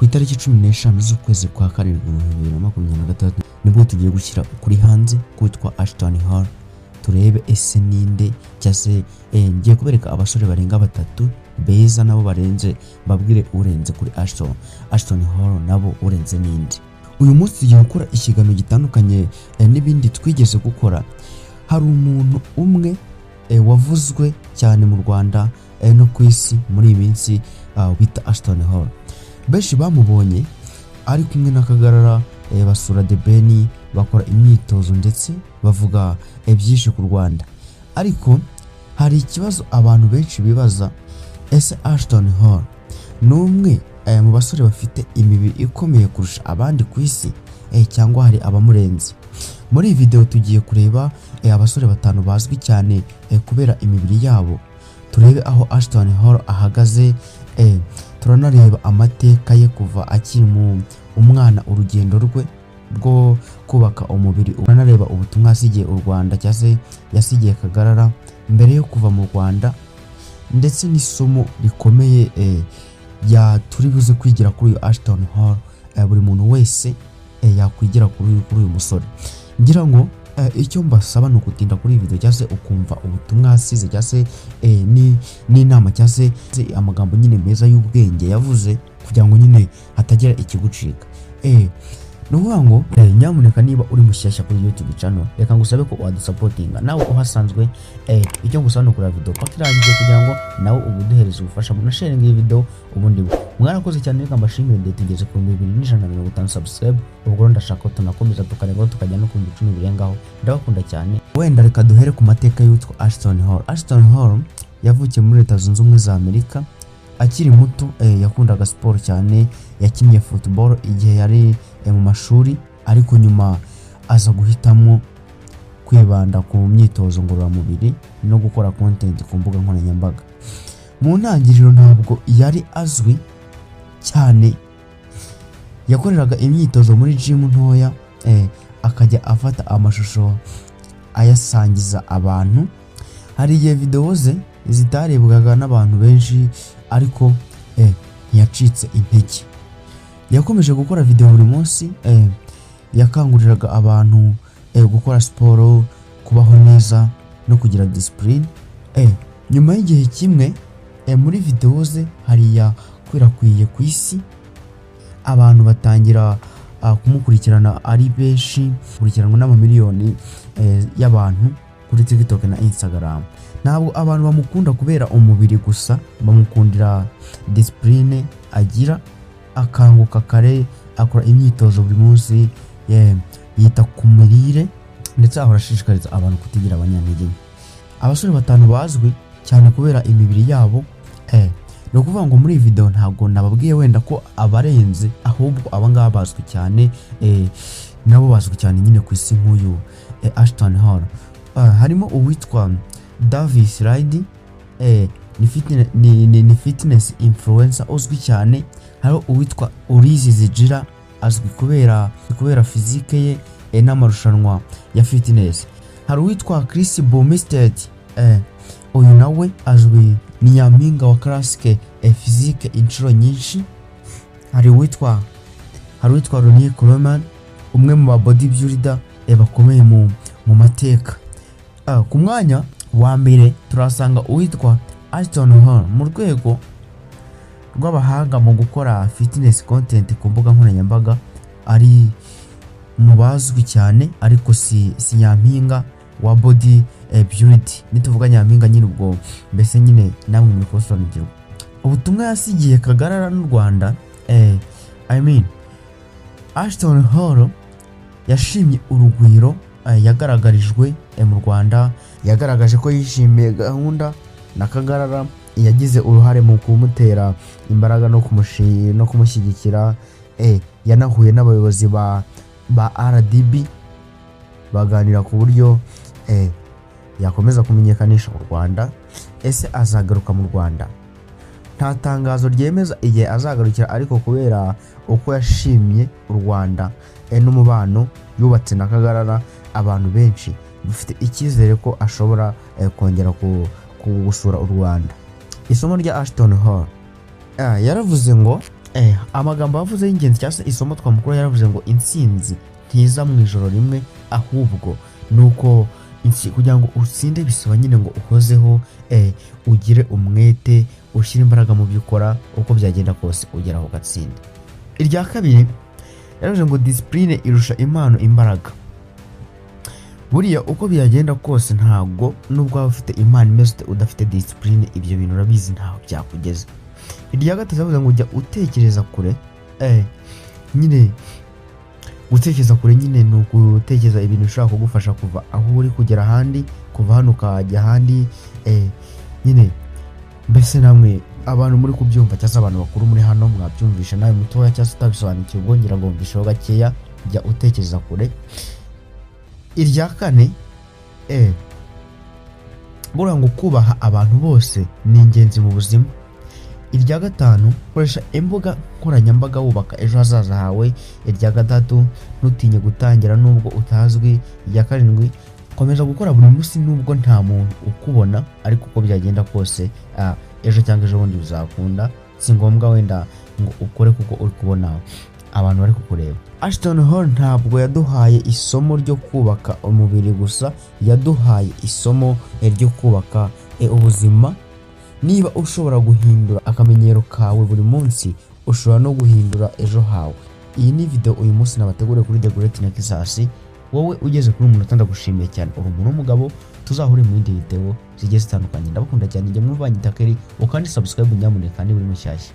Ku itariki 15 z'ukwezi kwa karindwi mu 2026 nibwo tugiye gushyira ukuri hanze kwitwa Ashton Hall, turebe ese ninde, cyangwa se ngiye kubereka abasore barenga batatu beza nabo barenze, mbabwire urenze kuri Ashton Hall, nabo urenze ninde. Uyu munsi tugiye gukora ikiganiro gitandukanye n'ibindi twigeze gukora. Hari umuntu umwe wavuzwe cyane mu Rwanda no ku isi muri iyi minsi, bita Ashton Hall. Benshi bamubonye ari kumwe na Kagarara, basura The Ben, bakora imyitozo, ndetse bavuga byinshi ku Rwanda. Ariko hari ikibazo abantu benshi bibaza: ese Ashton Hall ni umwe mu basore bafite imibiri ikomeye kurusha abandi ku isi, cyangwa hari abamurenze? Muri iyi video tugiye kureba abasore batanu bazwi cyane kubera imibiri yabo, turebe aho Ashton Hall ahagaze, turanareba amateka ye kuva akiri mu umwana, urugendo rwe rwo kubaka umubiri, turanareba ubutumwa yasigiye u Rwanda cyangwa se yasigiye Kagarara mbere yo kuva mu Rwanda, ndetse n'isomo rikomeye ya turi buze kwigira kuri uyu Ashton Hall, buri muntu wese yakwigira kuri uyu musore. Ngira ngo icyo mbasaba ni ukutinda kuri iyi video, cyangwa se ukumva ubutumwa yasize, cyangwa se n'inama, cyangwa se amagambo nyine meza y'ubwenge yavuze, kugira ngo nyine hatagira ikigucika. Ni ukuvuga ngo nyamuneka, niba uri mushyashya kuri YouTube channel, reka ngusabe ko wadusupportinga. Nawe uhasanzwe, icyo ngusaba ni ukureba video paka irangiye, kugira ngo nawe ubuduhereze ubufasha, munasharinga iyi video. Ubundi mwarakoze cyane, reka mbashimire. Ndetse tugeze ku 2150 subscribe, ubwo rero ndashaka ko tunakomeza tukarengaho, tukajya no ku 10,000 birengaho. Ndabakunda cyane. Wenda reka duhere ku mateka y'uwitwa Ashton Hall. Ashton Hall yavukiye muri Leta Zunze Ubumwe za Amerika. Akiri muto yakundaga siporo cyane, yakinnye football igihe yari mu mashuri, ariko nyuma aza guhitamo kwibanda ku myitozo ngororamubiri no gukora content ku mbuga nkoranyambaga. Mu ntangiriro ntabwo yari azwi cyane, yakoreraga imyitozo muri gym ntoya, akajya afata amashusho ayasangiza abantu. Hari igihe video ze zitarebwaga n'abantu benshi, ariko ntiyacitse intege, yakomeje gukora video buri munsi. Yakanguriraga abantu gukora siporo, kubaho neza no kugira discipline. Nyuma y'igihe kimwe, muri video ze hari yakwirakwiye ku isi, abantu batangira kumukurikirana ari benshi, gukurikiranwa n'amamiliyoni y'abantu kuri TikTok na Instagram. Ntabwo abantu bamukunda kubera umubiri gusa, bamukundira discipline agira: akanguka kare, akora imyitozo buri munsi, yita ku mirire, ndetse ahora ashishikariza abantu kutigira abanyantege nke. Abasore batanu bazwi cyane kubera imibiri yabo, ni ukuvuga ngo muri iyi video ntabwo nababwiye wenda ko abarenze, ahubwo abangaba bazwi cyane, nabo bazwi cyane nyine ku isi nk'uyu Ashton Hall. Harimo uwitwa Davis Riley, ni fitness influencer uzwi cyane. Hariho uwitwa Ulysses Gira, azwi kubera physique ye n'amarushanwa ya fitness. Hari uwitwa Chris Bumstead, uyu nawe azwi, ni nyampinga wa Classic Physique inshuro nyinshi. Hari uwitwa Ronnie Coleman, umwe mu ba bodybuilder bakomeye mu mateka. Ku mwanya wa mbere turasanga uwitwa Ashton Hall. Mu rwego rw'abahanga mu gukora fitness content ku mbuga nkoranyambaga, ari mu bazwi cyane, ariko si nyampinga wa body build. Nituvuga nyampinga nyine, ubwo mbese nyine namwe muri kubasobanukirwa. Ubutumwa yasigiye Kagarara n'u Rwanda, I mean, Ashton Hall yashimye urugwiro yagaragarijwe mu Rwanda. Yagaragaje ko yishimiye gahunda na Kagarara yagize uruhare mu kumutera imbaraga no kumushyigikira. Yanahuye n'abayobozi ba RDB, baganira ku buryo yakomeza kumenyekanisha u Rwanda. Ese azagaruka mu Rwanda? Nta tangazo ryemeza igihe azagarukira, ariko kubera uko yashimye u Rwanda n'umubano yubatse na Kagarara, abantu benshi bafite icyizere ko ashobora kongera gusura u Rwanda. Isomo rya Ashton Hall, yaravuze ngo Amagambo yavuze y'ingenzi cyangwa se isomo twamukuru, yaravuze ngo intsinzi ntiza mu ijoro rimwe, ahubwo nuko kugira ngo utsinde bisaba nyine ngo uhozeho, ugire umwete, ushyire imbaraga mu byo ukora, uko byagenda kose ugeraho ugatsinda. Irya kabiri yaravuze ngo discipline irusha impano imbaraga. Buriya uko byagenda kose, ntabwo nubwo waba ufite impano imeze ute, udafite discipline, ibyo bintu urabizi ntaho byakugeza. Irya gatatu yavuze ngo jya utekereza kure. Nyine gutekereza kure nyine ni ugutekereza ibintu bishobora kugufasha kuva aho uri kugera ahandi, kuva hano ukajya ahandi. Nyine mbese namwe abantu muri kubyumva cyangwa se abantu bakuru muri hano mwabyumvisha, nawe mutoya cyangwa se utabisobanukiwe ubwo ngira ngo wumvisheho gakeya, jya utekereza kure. Irya kane, buriya ngo kubaha abantu bose ni ingenzi mu buzima. Irya gatanu, koresha imbuga nkoranyambaga wubaka ejo hazaza hawe. Irya gatatu, ntutinye gutangira nubwo utazwi. Irya karindwi, komeza gukora buri munsi nubwo nta muntu ukubona, ariko uko byagenda kose ejo cyangwa ejo bundi bizakunda. Si ngombwa wenda ngo ukore kuko uri kubona abantu bari kukureba. Ashton Hall ntabwo yaduhaye isomo ryo kubaka umubiri gusa, yaduhaye isomo ryo kubaka ubuzima. Niba ushobora guhindura akamenyero kawe buri munsi, ushobora no guhindura ejo hawe. Iyi ni video uyu munsi nabateguriye kuri The Great Nexus. Wowe ugeze kuri uyu munota ndagushimiye cyane, uri umuntu w'umugabo. Tuzahure mu yindi video zigiye zitandukanye. Ndabakunda cyane, njye mwumva Kelly, ukandi subscribe nyamuneka niba uri mushyashya.